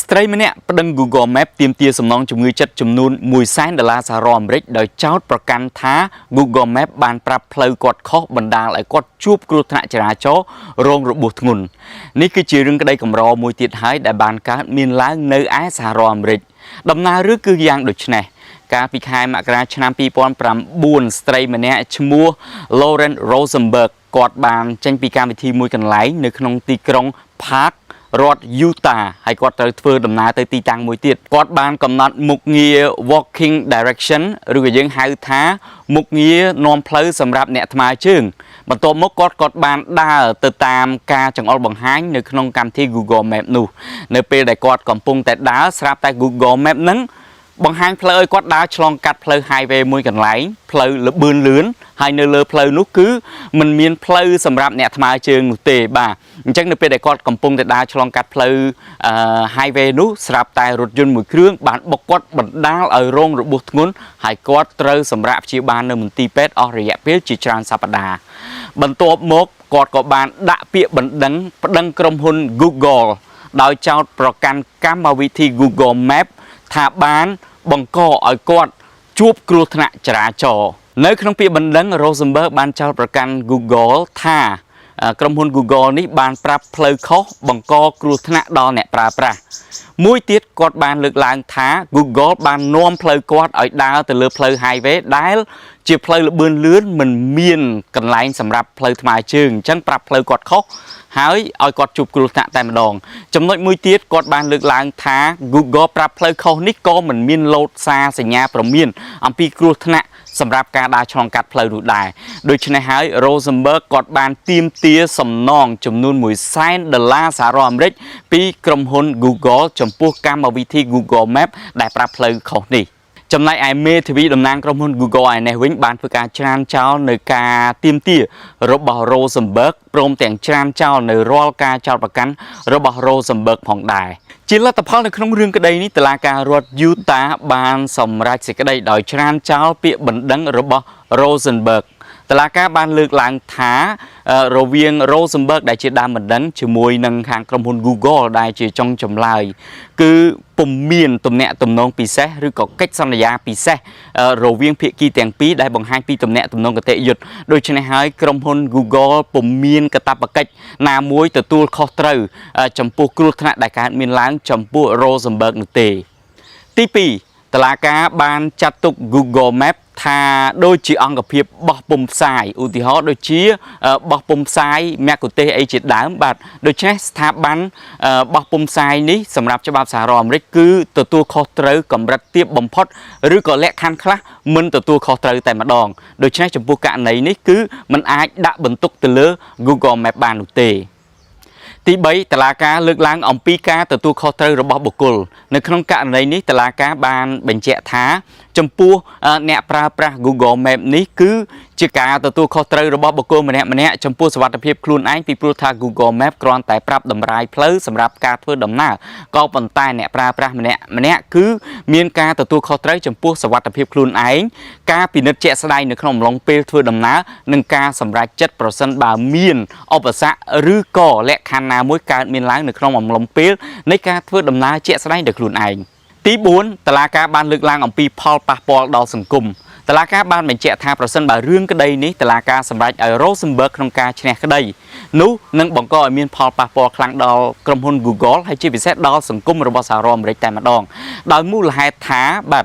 ស្ត្រីម្នាក់ប្តឹង Google Map ទាមទារសំណងជំងឺចិត្តចំនួន1សែនដុល្លារសហរដ្ឋអាមេរិកដោយចោទប្រកាន់ថា Google Map បានប្រាប់ផ្លូវគាត់ខុសបណ្ដាលឲ្យគាត់ជួបគ្រោះថ្នាក់ចរាចរណ៍រងរបួសធ្ងន់នេះគឺជារឿងក្តីកម្រមួយទៀតហើយដែលបានកើតមានឡើងនៅឯសហរដ្ឋអាមេរិកដំណើររឿងគឺយ៉ាងដូចនេះកាលពីខែមករាឆ្នាំ2009ស្ត្រីម្នាក់ឈ្មោះ Lauren Rosenberg គាត់បានចេញពីកម្មវិធីមួយកន្លែងនៅក្នុងទីក្រុង Park រដ្ឋ Utah ហើយគាត់ត្រូវធ្វើដំណើរទៅទីតាំងមួយទៀតគាត់បានកំណត់មុខងារ walking direction ឬក៏យើងហៅថាមុខងារនាំផ្លូវសម្រាប់អ្នកថ្មើរជើងបន្ទាប់មកគាត់គាត់បានដើរទៅតាមការចង្អុលបង្ហាញនៅក្នុងកម្មវិធី Google Map នោះនៅពេលដែលគាត់កំពុងតែដើរស្រាប់តែ Google Map ហ្នឹងបង្ហាញផ្លូវឲ្យគាត់ដើរឆ្លងកាត់ផ្លូវ highway មួយកន្លែងផ្លូវលបឿនលឿនហើយនៅលើផ្លូវនោះគឺมันមានផ្លូវសម្រាប់អ្នកថ្មើរជើងនោះទេបាទអញ្ចឹងនៅពេលដែលគាត់កំពុងតែដើរឆ្លងកាត់ផ្លូវអឺ highway នោះស្រាប់តែរថយន្តមួយគ្រឿងបានបុកគាត់បណ្ដាលឲ្យរងរបួសធ្ងន់ហើយគាត់ត្រូវសម្រាកព្យាបាលនៅមន្ទីរពេទ្យអស់រយៈពេលជាច្រើនសប្តាហ៍បន្ទាប់មកគាត់ក៏បានដាក់ពាក្យបណ្ដឹងប្តឹងក្រុមហ៊ុន Google ដោយចោទប្រកាន់កម្មវិធី Google Map ថាបានបង្កឲ្យគាត់ជួបគ្រោះថ្នាក់ចរាចរណ៍នៅក្នុងពាក្យបណ្ដឹង Rosenberg បានចោទប្រកាន់ Google ថាក្រុមហ៊ុន Google នេះបានប្រាប់ផ្លូវខុសបង្កគ្រោះថ្នាក់ដល់អ្នកប្រើប្រាស់មួយទៀតគាត់បានលើកឡើងថា Google បាននាំផ្លូវគាត់ឲ្យដើរទៅលើផ្លូវ highway ដែលជាផ្លូវល្បឿនលឿនមិនមានកន្លែងសម្រាប់ផ្លូវថ្មើរជើងអញ្ចឹងប្រាប់ផ្លូវគាត់ខុសហើយឲ្យគាត់ជួបគ្រោះថ្នាក់តែម្ដងចំណុចមួយទៀតគាត់បានលើកឡើងថា Google ប្រាប់ផ្លូវខុសនេះក៏មិនមានលោតសារសញ្ញាព្រមានអំពីគ្រោះថ្នាក់សម្រាប់ការដើរឆ្លងកាត់ផ្លូវនោះដែរដូច្នេះហើយ Rosenberg គាត់បានទាមទារសំណងចំនួន1សែនដុល្លារសហរដ្ឋអាមេរិកពីក្រុមហ៊ុន Google ចំពោះកម្មវិធី Google Map ដែលប្រាប់ផ្លូវខុសនេះចំណែកឯមេធាវីតំណាងក្រុមហ៊ុន Google ឯនេះវិញបានធ្វើការច្រានចោលនៅការទាមទាររបស់ Rosenberg ព្រមទាំងច្រានចោលនៅរាល់ការចោទប្រកាន់របស់ Rosenberg ផងដែរជាលទ្ធផលនៅក្នុងរឿងក្តីនេះតុលាការរដ្ឋ Utah បានសម្រេចសេចក្តីដោយច្រានចោលពាក្យបណ្ដឹងរបស់ Rosenberg តុលាការបានលើកឡើងថារវាង Rosenberg ដែលជាដើមបណ្ដឹងជាមួយនឹងខាងក្រុមហ៊ុន Google ដែលជាចុងចម្លើយគឺពុំមានទំនាក់ទំនងពិសេសឬក៏កិច្ចសន្យាពិសេសរវាងភាគីទាំងពីរដែលបង្ហាញពីទំនាក់ទំនងគតិយុត្តដូច្នេះហើយក្រុមហ៊ុន Google ពុំមានកាតព្វកិច្ចណាមួយទទួលខុសត្រូវចំពោះគ្រោះថ្នាក់ដែលកើតមានឡើងចំពោះ Rosenberg នោះទេទី2តឡាការបានចាត់ទុក Google Map ថាដូចជាអង្គភាពបោះពុម្ពផ្សាយឧទាហរណ៍ដូចជាបោះពុម្ពផ្សាយមគ្គុទ្ទេសក៍អីជាដើមបាទដូច្នេះស្ថាប័នបោះពុម្ពផ្សាយនេះសម្រាប់ច្បាប់សហរដ្ឋអាមេរិកគឺទទួលខុសត្រូវកម្រិតទាបបំផុតឬក៏លក្ខខណ្ឌខ្លះមិនទទួលខុសត្រូវតែម្ដងដូច្នេះចំពោះករណីនេះគឺมันអាចដាក់បន្ទុកទៅលើ Google Map បាននោះទេទី3តឡាការលើកឡើងអំពីការទទួលខុសត្រូវរបស់បុគ្គលនៅក្នុងករណីនេះតឡាការបានបញ្ជាក់ថាចំពោះអ្នកប្រើប្រាស់ Google Map នេះគឺជាការទទួលខុសត្រូវរបស់បុគ្គលម្នាក់ម្នាក់ចំពោះសុវត្ថិភាពខ្លួនឯងពីព្រោះថា Google Map គ្រាន់តែប្រាប់តម្រាយផ្លូវសម្រាប់ការធ្វើដំណើរក៏ប៉ុន្តែអ្នកប្រើប្រាស់ម្នាក់ម្នាក់គឺមានការទទួលខុសត្រូវចំពោះសុវត្ថិភាពខ្លួនឯងការពិនិត្យជាក់ស្ដែងនៅក្នុងអំឡុងពេលធ្វើដំណើរនិងការសម្រេចចិត្តប្រសិនបើមានឧបសគ្គឬក៏លក្ខខណ្ឌណាមួយកើតមានឡើងនៅក្នុងអំឡុងពេលនៃការធ្វើដំណើរជាក់ស្ដែងដោយខ្លួនឯងទី4តឡាការបានលើកឡើងអំពីផលប៉ះពាល់ដល់សង្គមតឡាការបានបញ្ជាក់ថាប្រសិនបើរឿងក្តីនេះតឡាការសម្រេចឲ្យ Rosenberg ក្នុងការឈ្នះក្តីនោះនឹងបង្កឲ្យមានផលប៉ះពាល់ខ្លាំងដល់ក្រុមហ៊ុន Google ហើយជាពិសេសដល់សង្គមរបស់សហរដ្ឋអាមេរិកតែម្ដងដោយមូលហេតុថាបាទ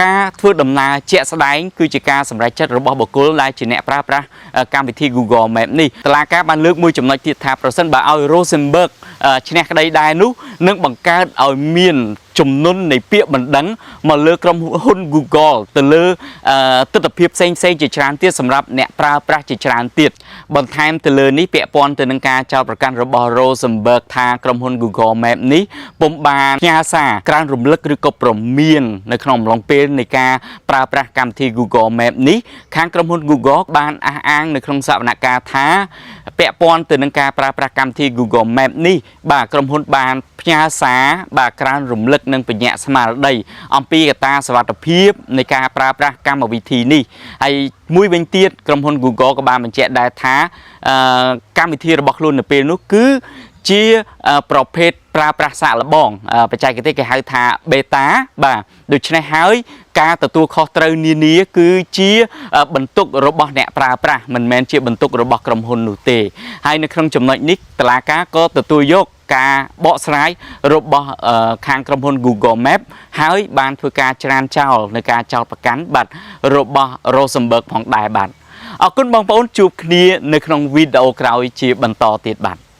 ការធ្វើដំណើរជាក់ស្ដែងគឺជាការសម្រេចចិត្តរបស់បុគ្គលដែលជាអ្នកប្រើប្រាស់កម្មវិធី Google Map នេះតឡាការបានលើកមួយចំណុចទៀតថាប្រសិនបើឲ្យ Rosenberg ឈ្នះក្តីដែរនោះនឹងបង្កើតឲ្យមានជំនន់នៃពាក្យបណ្ដឹងមកលើក្រុមហ៊ុន Google ទៅលើទស្សនវិជ្ជាផ្សេងផ្សេងជាច្រើនទៀតសម្រាប់អ្នកប្រើប្រាស់ជាច្រើនទៀតបន្ថែមទៅលើនេះពាក់ព័ន្ធទៅនឹងការចោទប្រកាន់របស់ Rosenberg ថាក្រុមហ៊ុន Google Map នេះពុំបានផ្ញើសារក្រើនរំលឹកឬក៏ព្រមាននៅក្នុងអំឡុងពេលនៃការប្រើប្រាស់កម្មវិធី Google Map នេះខាងក្រុមហ៊ុន Google បានអះអាងនៅក្នុងសវនកម្មថាពាក់ព័ន្ធទៅនឹងការប្រើប្រាស់កម្មវិធី Google Map នេះបាទក្រុមហ៊ុនបានផ្ញើសារបាទក្រើនរំលឹកនិងបញ្ញត្តិស្មារតីអំពីកត្តាសុវត្ថិភាពនៃការប្រើប្រាស់កម្មវិធីនេះហើយមួយវិញទៀតក្រុមហ៊ុន Google ក៏បានបញ្ជាក់ដែរថាកម្មវិធីរបស់ខ្លួននៅពេលនោះគឺជាប្រភេទ ប្រើប្រាស់សាកល្បងបច្ចេកទេសគេហៅថា beta បាទដូច្នេះហើយការទទួលខុសត្រូវនានាគឺជាបន្ទុករបស់អ្នកប្រើប្រាស់មិនមែនជាបន្ទុករបស់ក្រុមហ៊ុននោះទេហើយនៅក្នុងចំណុចនេះតុលាការក៏ទទួលយកការបកស្រាយរបស់ខាងក្រុមហ៊ុន Google Map ហើយបានធ្វើការច្រានចោលនៅការចោទប្រកាន់បាទរបស់ Rosenberg ផងដែរបាទអរគុណបងប្អូនជួបគ្នានៅក្នុងវីដេអូក្រោយជាបន្តទៀតបាទ។